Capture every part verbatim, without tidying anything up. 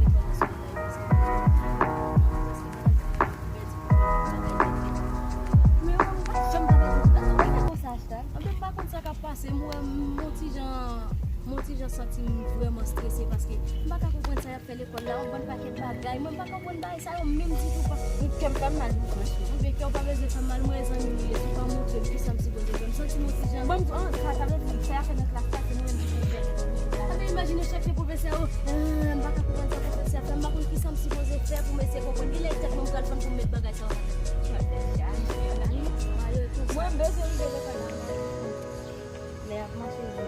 lekòl nan sou bagay, paske mwen prèske pèdi pou bagay tèt li. Men mwen, m pa janm ta pèdi pou bagay. Ou pa konn sa Ashtag? Anben, m pa konn sa k ap pase. M wè m yon ti jan, m yon ti jan santi m vrèman strese paske m pa ka konprann sa y ap fè lekòl la, yon bann pakèt bagay. Mwen, m pa konprann bagay sa yo menm ditou, pa. Kè m fè m mal, wi, franchman. Anben, kè w pa bezwen fè m mal, mwen zanmi w ye, si w pa montre m kisa m sipoze fè, m santi m yon ti jan. Mwen, m, an, sa, sa vle di, sa y ap fè nan klas la, se mwen menm ki pou fè. Anben, imajine chak jou pwofesè, o, ah, m pa ka konprann sa pwofesè a fè, m pa konn kisa m sipoze fè pou m eseye konprann. Gen lè tèt mwen pral fann pou m met bagay sa yo. Mwen bezwen rive lekòl la. Lè y ap mache vre.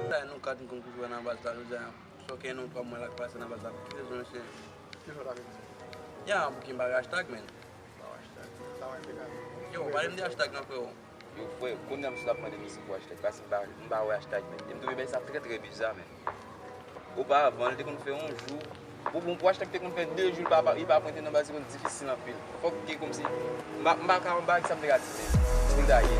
Sa nou kat n konn kouvri nan baz la, jodi a. Sòke nou twa mwen la k pase nan baz la. Ki rezon, mesye? Ki sa w ta vle di? Ya, pouki m pa wè Ashtag, men. Pa wè Ashtag. Sa w enplikasyon. Yo, pale m de Ashtag non, freo. Yo, frè, kounye a m sot ap mande misye pou Ashtag, paske m pa, m pa wè Ashtag, men. E m twouve bagay sa trè, trè biza, men. Oparavan, li te konn fè yon jou. Pou, pou, pou Ashtag te konn fè de jou, li pa, pa, li pa pwente nan baz, li konn difisil anpil. Fòk te kòmsi, m pa, m pa ka, m pa wè kisa m te ka di, men. Pou l ta ye.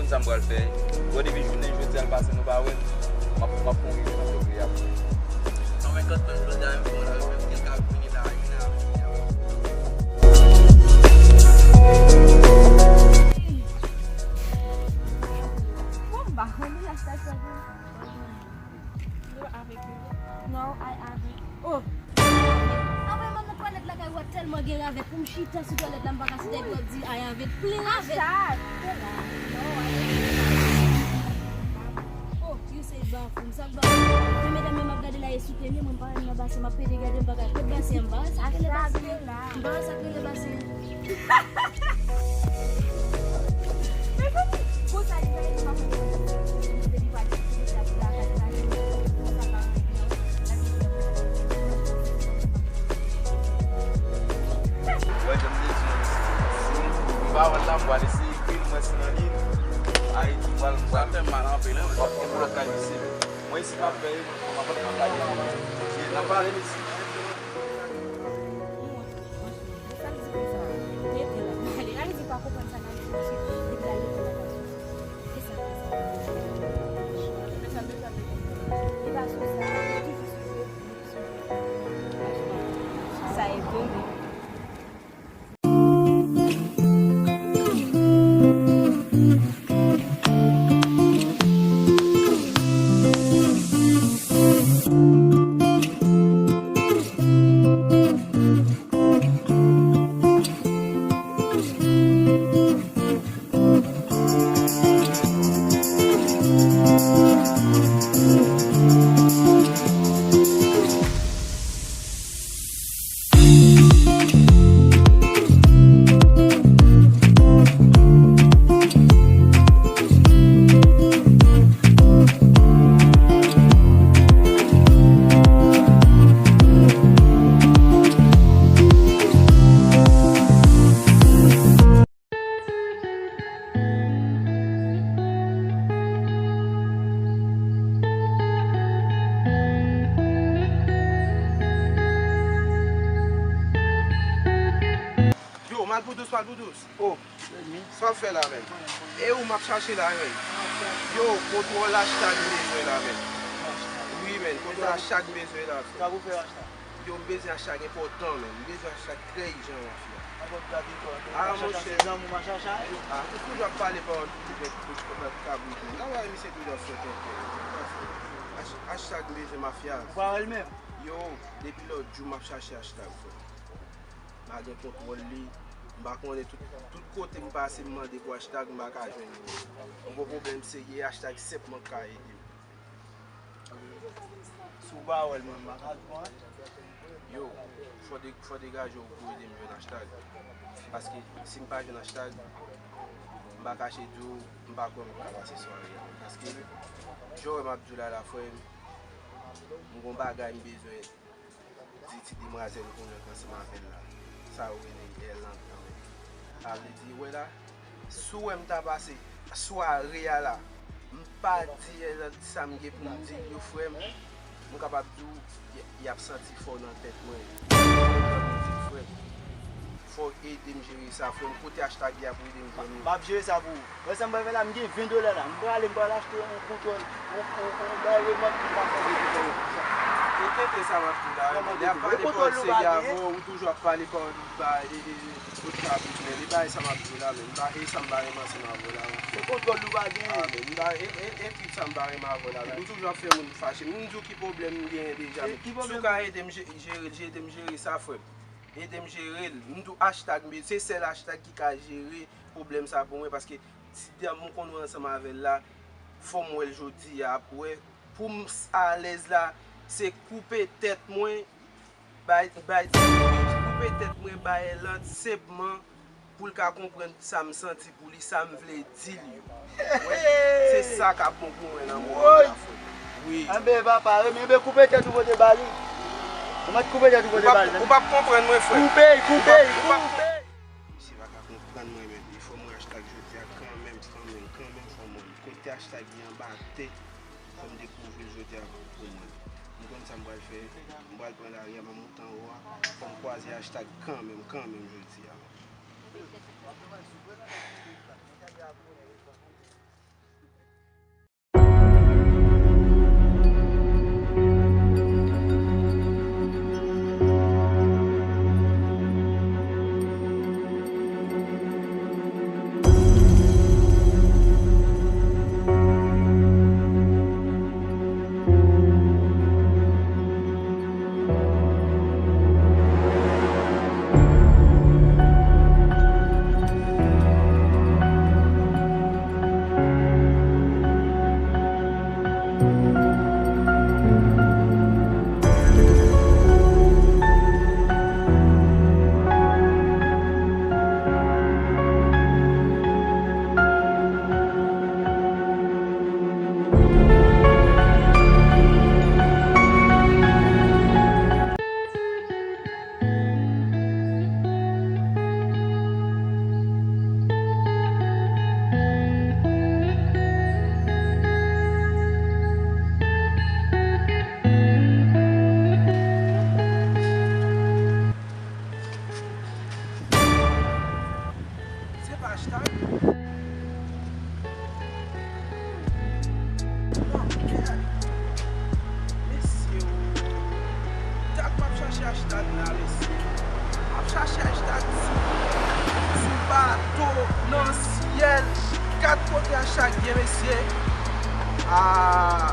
Sa m pral fè? Bon, depi jounen jodi a l pase nou pa wè l, m ap, m ap fè yon revyen nan fevriye apre. Non, men kòd menm jodi a menm, bon, la, menm gen ka vini la, vini la, vini la. Bon, m pa konn, m lach la chak jou. Yo avèk yo. No, I haven't. Oh! Apre m nan twalèt lakay ou a tèlman gen ravèt pou m chita sou twalèt la, m pa ka chita epi w ap di I haven't. Plen ravèt. Asha, se la. No, I haven't. Oh, you say bathroom. Sa k bathroom? Men medam yo m ap gade la e sou premye, mwen m pa renmen nan basen, m ap pede gade m pa ka. Kot basen an? M pa wè sa k rele basen an. M pa wè sa k rele basen an. Wè, jan m te di w, si m pa wè l la, m pral eseye ekri l, mwen si nan li, Ayiti pral, pral fè m mal anpil, wi. W ap gen blòkaj isit. Mwen isit m ap fè, mwen pa t konn bagay. Nan pale isit. Sa l di konsa, mete la. Ale, ale, di pa konprann sa n ap di, mesye, depi la, mete la. Kisa, kisa? Li pa sou sa, li toujou sou jwe, li sou jwe. Sa e vre, wi. Yo, mal pou dous, mal pou dous. Oh, sa w ap fè la menm? E ou m ap chache la menm? Yo, kontwòl hashtag m bezwen la menm. Wi menm, kontwòl hashtag m bezwen la. Sa pou fè hashtag? Yo, m bezwen hashtag enpòtan menm. M bezwen hashtag trè ijan mafya. Ah, monchè. Ah, ou toujou ap pale pawòl pou nèg, pou kabrit menm. Nan wè misye toujou ap fè tenten. Hashtag m bezwen mafya. Ou pa wè l menm? Yo, depi lòt jou m ap chache hashtag, frè. M pa gen kontwòl li. M pa konnen tout, tout kote m pase m mande pou hashtag m pa ka jwenn li. M gon pwoblèm serye, hashtag senpman ka ede m. Si w pa wè l, mwen m pa ka jwenn. Yo, fò de, fò degaje w pou ede m jwenn hashtag. Paske si m pa jwenn hashtag, m pa kache di w, m pa kwè m ap ka pase sware a. Paske, jan w wè m ap di w la la, frè m, m gon bagay m bezwen di ti demwazèl kounye a k ansanm avè l la. Sa yo rele Erland nan. Sa vle di, wè la, si w wè m ta pase sware a la, m pa di Erland sa m gen pou m di l yo, frè m, m kapab di w, y, y ap santi fò nan tèt mwen. Frè m, fò w ede m jere sa, frè m. Kote hashtag li a pou ede m jwenn li? M ap jere sa pou ou. Wè sa m pral fè la, m gen ven dola la. M prale, m pral achte yon kontwòl, yon, yon, yon bay remòt pou m ka fè de kontwòl pou sa. E tete sa m ap di w la, men lè ap pale pawòl serye avè w, ou toujou ap pale pawòl ba, e, e, e, kot kabrit, men li bay sa m ap di w la, men m pa, e sa m pa renmen ansanm avè w la, men. Se kontwòl ou pa genyen. Ah, men m pa, e, e, e trip sa m pa renmen avè w la, men. Ou toujou ap fè moun fache. M di w ki pwoblèm m genyen deja, men. Si w ka ede m je-, jere l, ede m jere sa, frè m. Ede m jere l. M di w hashtag, men se sèl hashtag ki ka jere pwoblèm sa pou mwen, paske ti dam m konn wè ansanm avè l la, fò m wè l jodi a, ap wè. Pou m s-, alèz la, se koupe tèt mwen, bay, bay, koupe tèt mwen, bay Erland, senpman pou l ka konprann sa m santi pou li, sa m vle di l yo. Wè, se sa k ap bon pou mwen nan moman la, frè. Wi. Enben, papa, enben, koupe tèt ou pote ba li. Ou mèt koupe tèt ou pote ba li. Ou p ap konprann mwen, frè. Koupe, koupe, koupe. Misye pa ka konprann mwen menm. Li fò mwen hashtag jodi a kanmenm, kanmenm, kanmenm fò mwen. Kote hashtag li anba tè, fò m dekouvri l jodi a pou mwen. M konn sa m pral fè. M pral pran lari a, m ap monte anwo a. Fò m kwaze hashtag kanmenm, kanmenm jodi a. Mesye, dat m ap chache hashtag la, mesye. M ap chache hashtag sou, sou bato, nan syèl. Kat kote hashtag ye, mesye. Ah,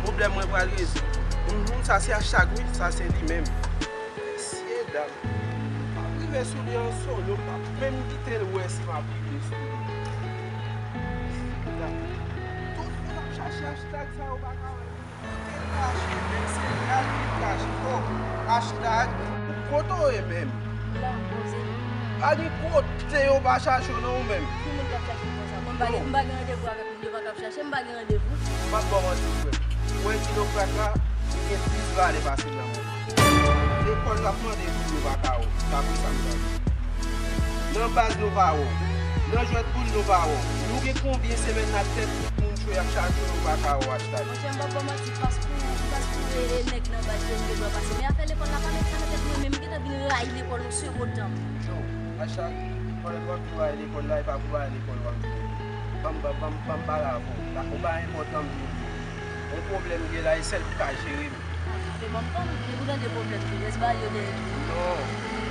pwoblèm mwen pral rezoud. Mhm, sa se hashtag, wi, sa se li menm. Mesye, dam. M ap rive sou li an solo, m p ap menm kite l wè si m ap rive sou li. Tout moun ap chache hashtag sa, yo pa ka wè. Kote l kache, menm se la li kache. Oh, hashtag, kote w ye menm? La, poze. Pa gen kote yo pa chache w non, ou menm. Ki moun k ap chache m konsa? Bon, m pa gen, m pa gen randevou avèk moun yo pa k ap chache m, m pa gen randevou. M p ap ba w manti, frè m. Ou wè ti nofrak la, li gen plis valè pase m nan mond. Lekòl l ap mande pou yo pa ka wè w. Dapre sa m tande. Nan baz nou pa wè w. Nan jwèt boul nou pa wè w. Nou gen konbyen semèn n ap tèt tout moun cho y ap chache w, nou pa ka wè w, hashtag. Monchè, m p ap ba w manti, paske, paske e, e nèg nan baz yo, m gen dwa pase. Men afè lekòl la pa met sa nan tèt mwen, men m gentan vin rayi lekòl yon segonn tan. Yo, hashtag, pandan w ap rayi lekòl la, e pa pou rayi lekòl w ap vin. Ban m, ban m, ban m, ban m pale avè w. Dakò, pa enpòtan m vin. Yon pwoblèm gen la, e sèl ou ka jere m. Ah, se manm pa m, depi w tande pwoblèm tou, rès ba yo dèyè tou. Non.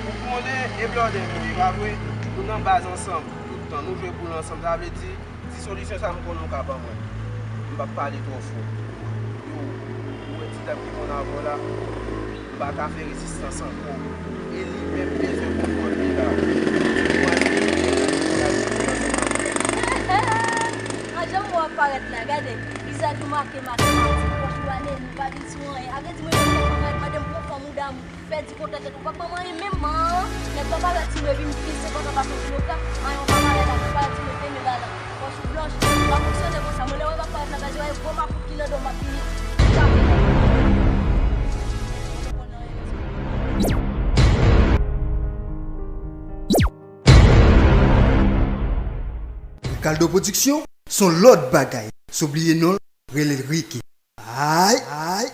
Ou konnen, e blòdè nou ye, pa vre? Nou nan baz ansanm, tout tan. Nou jwe boul ansanm. Sa vle di, ti solisyon sa m konnen w ka ban mwen. M p ap pale twò fò. Yo, ou wè ti dam ki konn avè w la? M pa ka fè rezistans ankò. E li menm bezwen kontwòl li la. Ou wè li menm bezwen kontwòl li la. An jan w ap parèt la, gade. Vizaj ou make, make, make, pòch ou anemi, pa vin sou anyen. A vle di mwen menm lè fanm nan mande m pou fanm ou damou, pèdi kontwòl tèt ou, pa ban m anyen menm man. Nèg pa parèt sou mwen epi m peze pandan pa fè kilogram, anyen w pa parèt la, pa parèt sou mwen fèmen balan. Pòch ou blanch, pa fonksyone konsa. Mwen lè w wè m ap parèt nan baz yo, e gwo makout ki nan do m ap vini. Chape. Ricardo Production, se yon lòt bagay. San bliye non l, rele l Ricky. Ay, ay,